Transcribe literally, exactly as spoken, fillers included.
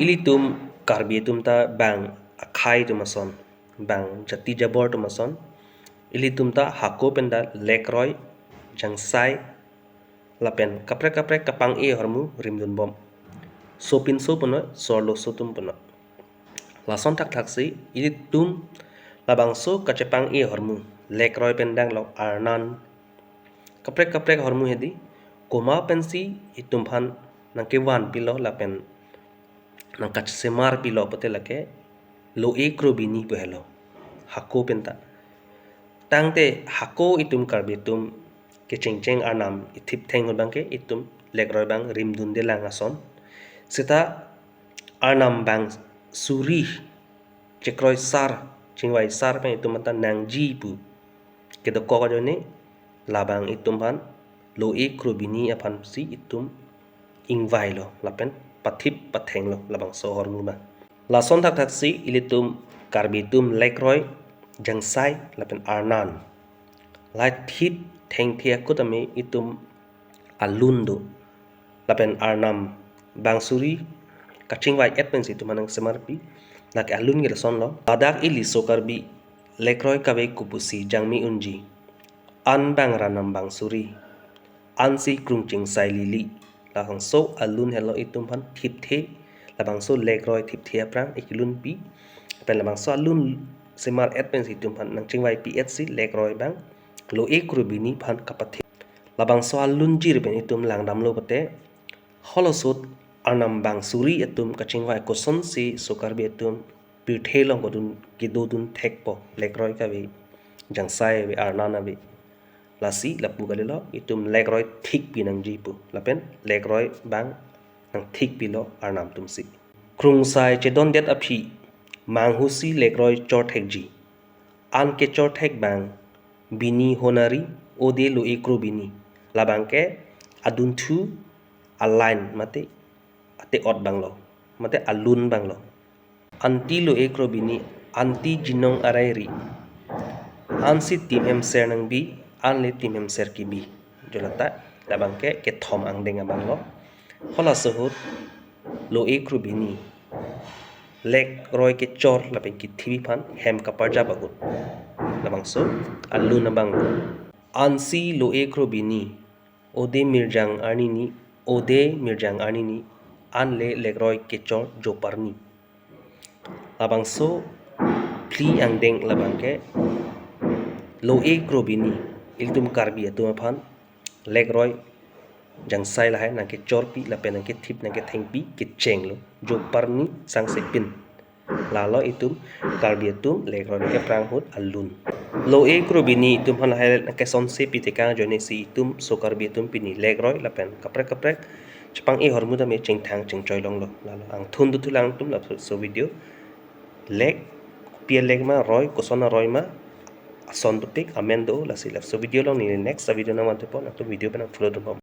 Ilitum Karbi atum ta bang akhei atum ason, bang jati jabor atum ason, ilitum ta hako pen ta lekroi, jangsai, lapen kaprek kaprek kapang-e ahormu rimdunbom. Sopinso punoi, so-arloso atum punoi. Lason thakthaksi ilitum labangso kachepang-e ahormu, lekroi pen danglok, arnan, kaprek kaprek ahormu hedi, komat pensi itum aphan nangkevan pilo lapen nangkachesemar pilo pute lake lo-e krobini pu helo, hako pen ta. Tangte hako itum Karbi atum kechengcheng arnam ithip theng ahut abangke itum lekroi abang rimdundelang ason. Seta arnam bang suri chekroi sar, chingvai sar pen itum anta nangji pu kedokok ajoine labang itum aphan lo-e krobini aphansi itum ingvailo lapen pathip pathenglo labangso ahormu abang. Lason thakthaksi ilitum Karbi atum lekroi, jangsai lapen arnan, lahai thip thengthe akut tame itum alun do. Lapen arnam bang suri kachingvai-et pensi itum aphan nangsemarpi. Lake alun ke lasonlo. Ladak ili so Karbi lekroi kave kopusi jangmi unji. An bang ranam bang suri, ansi krung chingsai lili. Labangso alun helo itum aphan thipthe. Labangso lekroi thipthe aphrang eklunpi. Lapen labangso alun semar-et pensi itum aphan nangchingvaipi-etsi lekroi abang lo-e krobini aphan kapathip. Labangso alunjir pen itum langdamlo pute, halaso ahut arnam bang suri atum kachingvai kosonsi so Karbi atum pirthe along kedodun, kedodun thekpo, lekroi kave, jangsai ave, arnan ave. Lasi lapu kalilo, itum lekroi thikpi nangji pu. Lapen lekroi abang nangthikpilo arnam atumsi. Krungsai chedondet aphi, manghusi lekroi chor thekji. An kechor thek abang bini honari, ode lo-e krobini. Labangke adunthu a-line mate ate-ot abanglo, mate alun abanglo. Anti lo-e krobini, anti jinong arairi. Ansi tim hemser nangbi, anle tim hemser kebi. Jolata labangke kethom angdeng abanglo. Halaso ahut lo-e krobini, lekroi kechor lapen kethipji aphan hem kaparjap ahut, labangso alun abanglo. Ansi lo-e krobini, ode mirjang arnini, ode mirjang arnini, anle lekroi kechor joparni. Labangso phli angdeng labangke lo-e krobini, ilitum Karbi atum aphan lekroi, jangsai lahai nangkechorpi lapen nangkethip nangkethengpi kechenglo, joparni sangsepin. Lalo itum Karbi atum lekroi nangkeprang ahut alun. Lo-e krobini itum aphan lahai nangkesonsepi tekang ajoinesi itum so Karbi atum pini lekroi lapen kaprek kaprek chepang-e ahormu tame chingthang chingchoi longlo. Lalo angthun dothulang itum laso video. Lek, pi alek ma, roi, koson aroi ma, ason topik amen do, lasi laso video along neli next a-video nangvanthupon, nangtum video pen nang follow dunbom.